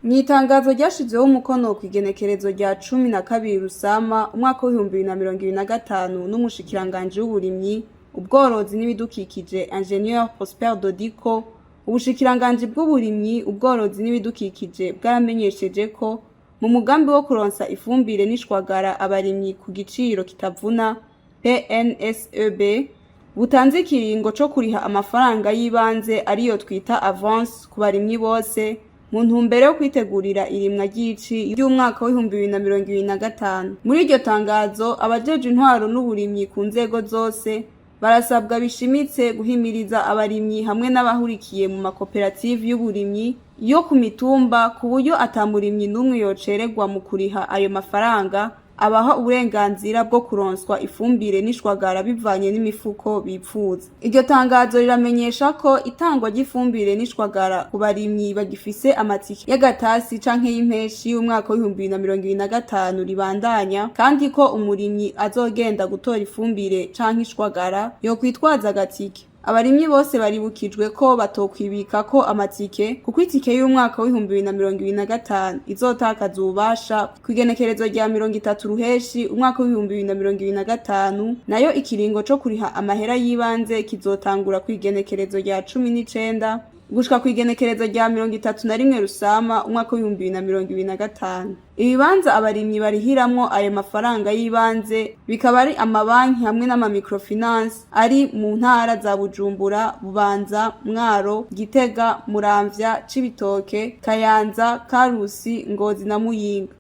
Mw'itangazo ryashizweho umukono kw'igenekerezo rya 12 Rusama umwaka w'2025 n'umushikiranganji w'uburimyi, ubworozi n'ibidukikije Ingenieur Prosper Dodiko, ubushikiranganji bw'uburimyi, ubworozi n'ibidukikije bwaramenyesheje ko mu mugambi wo kuronsa ifumbire n'ishwagara abarimyi ku giciro kitavuna PNSEB, butanze ikiringo co kuriha amafaranga y'ibanze ariyo twita avance ku barimyi bose mu ntumbero yo kwitegurira irimwa ry'ici ry'umwaka w'2025. Muri iryo tangazo, abajejwe intwaro n'uburimyi ku nzego zose barasabwa bishimitse guhimiriza abarimyi hamwe n'abahurikiye mu makoperative y'uburimyi yo ku mitumba ku buryo ata murimyi n'umwe yocererwa mu kuriha ayo mafaranga abaha uburenganzira bwo kuronswa ifumbire n'ishwagara bivanye n'imifuko bipfuza. Iryo tangazo riramenyesha ko itangwa ry'ifumbire n'ishwagara ku barimyi bagifise amatike y'agatasi canke y'impeshi y'umwaka w'2025 ribandanya, kandi ko umurimyi azogenda gutora ifumbire canke ishwagara yokwitwaza agatike. Abarimyi bose baribukijwe ko batokwibikako amatike, kuko itike y'umwaka w'2025 izotakaza ububasha kw'igenekerezo rya 30 Ruheshi umwaka w'2025, nayo ikiringo co kuriha amahera y'ibanze kizotangura kw'igenekerezo rya 19 gushika kw'igenekerezo rya 31 Rusama umwaka w'2025. Ibibanza abarimyi barihiramwo ayo mafaranga y'ibanze bikaba ari amabanki hamwe n'amamicrofinance ari mu ntara za Bujumbura, Bubanza, Mwaro, Gitega, Muramvya, Cibitoke, Kayanza, Karusi, Ngozi na Muyinga.